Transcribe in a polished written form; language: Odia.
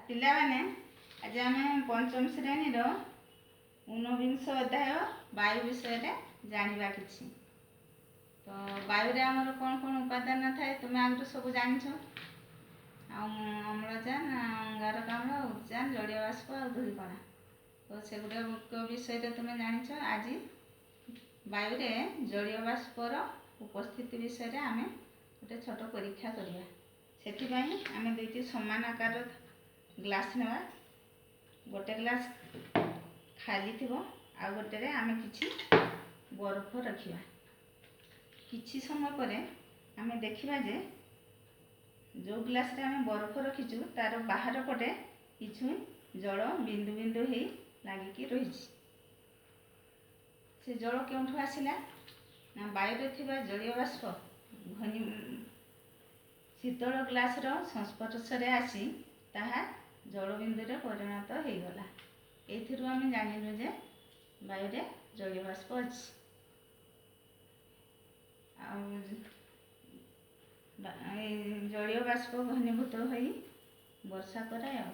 ପିଲାମାନେ, ଆଜି ଆମେ ପଞ୍ଚମ ଶ୍ରେଣୀର ଊନବିଂଶ ଅଧ୍ୟାୟ ବାୟୁ ବିଷୟରେ ଜାଣିବା କିଛି। ତ ବାୟୁରେ ଆମର କ'ଣ କ'ଣ ଉପାଦାନ ଥାଏ, ତୁମେ ଆଗରୁ ସବୁ ଜାଣିଛ। ଆଉ ଅମ୍ଳଜାନ, ଅଙ୍ଗାରକାମ୍ଳ, ଉଦଜାନ, ଜଳୀୟ ବାଷ୍ପ ଆଉ ଧୂଳିକଣା। ତ ସେଗୁଡ଼ାକ ବିଷୟରେ ତୁମେ ଜାଣିଛ। ଆଜି ବାୟୁରେ ଜଳୀୟ ବାଷ୍ପର ଉପସ୍ଥିତି ବିଷୟରେ ଆମେ ଗୋଟେ ଛୋଟ ପରୀକ୍ଷା କରିବା। ସେଥିପାଇଁ ଆମେ ଦୁଇଟି ସମାନ ଆକାରର ଗ୍ଲାସ୍ ନେବା। ଗୋଟେ ଗ୍ଲାସ୍ ଖାଲି ଥିବ, ଆଉ ଗୋଟେରେ ଆମେ କିଛି ବରଫ ରଖିବା। କିଛି ସମୟ ପରେ ଆମେ ଦେଖିବା ଯେ ଯେଉଁ ଗ୍ଲାସ୍ରେ ଆମେ ବରଫ ରଖିଛୁ, ତା'ର ବାହାର ପଟେ କିଛି ଜଳ ବିନ୍ଦୁ ବିନ୍ଦୁ ହେଇ ଲାଗିକି ରହିଛି। ସେ ଜଳ କେଉଁଠୁ ଆସିଲା ନା, ବାୟୁରେ ଥିବା ଜଳୀୟ ବାଷ୍ପ ଘନୀ ଶୀତଳ ଗ୍ଲାସ୍ର ସଂସ୍ପର୍ଶରେ ଆସି ତାହା ଜଳବିନ୍ଦୁରେ ପରିଣତ ହେଇଗଲା। ଏଇଥିରୁ ଆମେ ଜାଣିଲୁ ଯେ ବାୟୁରେ ଜଳୀୟ ବାଷ୍ପ ଅଛି। ଆଉ ଏ ଜଳୀୟ ବାଷ୍ପ ଘନୀଭୂତ ହୋଇ ବର୍ଷା କରାଏ। ଆଉ